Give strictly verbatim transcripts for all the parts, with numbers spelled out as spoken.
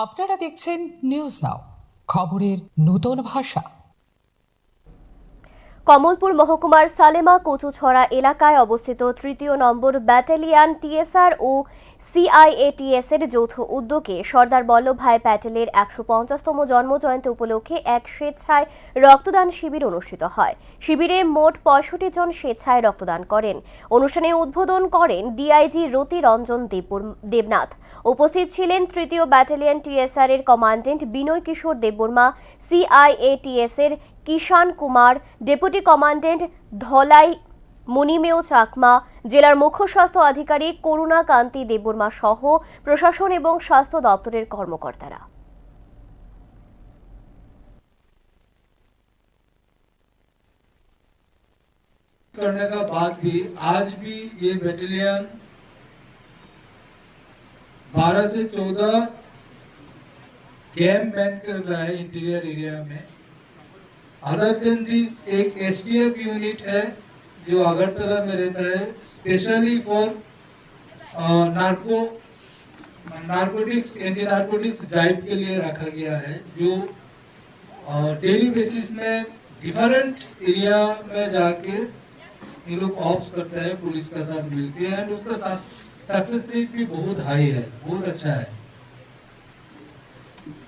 আপনারা দেখছেন news now, খবরের নূতন ভাষা। কমলপুর মহকুমার সালেমা কচুছড়া এলাকায় অবস্থিত তৃতীয় নম্বর ব্যাটালিয়ন টিএসআর ও সিআইএটিএস এর যৌথ উদ্যোগে সর্দার বল্লভভাই প্যাটেলের একশো পঞ্চাশতম জন্ম জয়ন্তী উপলক্ষে এক স্বেচ্ছায় রক্তদান শিবির অনুষ্ঠিত হয়। শিবিরে মোট পঁয়ষট্টি জন স্বেচ্ছায় রক্তদান করেন। অনুষ্ঠানে উদ্বোধন করেন ডিআইজি রতি রঞ্জন দেববর্ম-, দেবনাথ। উপস্থিত ছিলেন তৃতীয় ব্যাটালিয়ন টিএসআর এর কমান্ডেন্ট বিনয় কিশোর দেববর্মা, সিআইএটিএস এর কিষান কুমার, ডেপুটি কমান্ডেন্ট ধলাই মণিমেয় চাকমা, জেলার মুখ্য স্বাস্থ্য আধিকারিক করুণা কান্তি দেববর্মা সহ প্রশাসন এবং স্বাস্থ্য দপ্তরের কর্মকর্তারা। करने का बाद भी आज भी ये बटालियन बारह से चौदह कैंप मैन कर रहा है इंटीरियर एरिया में। अदर देन दिस, एक एसटीएफ यूनिट है जो अगरतला में रहता है, specially for narco narcotics, anti narcotics drive के लिए रखा गया है, जो डेली बेसिस में डिफरेंट एरिया में जाके ये लोग ऑप्स करते हैं पुलिस के साथ मिलके, एंड उसका सक्सेस रेट भी बहुत हाई है, बहुत अच्छा है।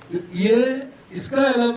तो ये, इसका अलावा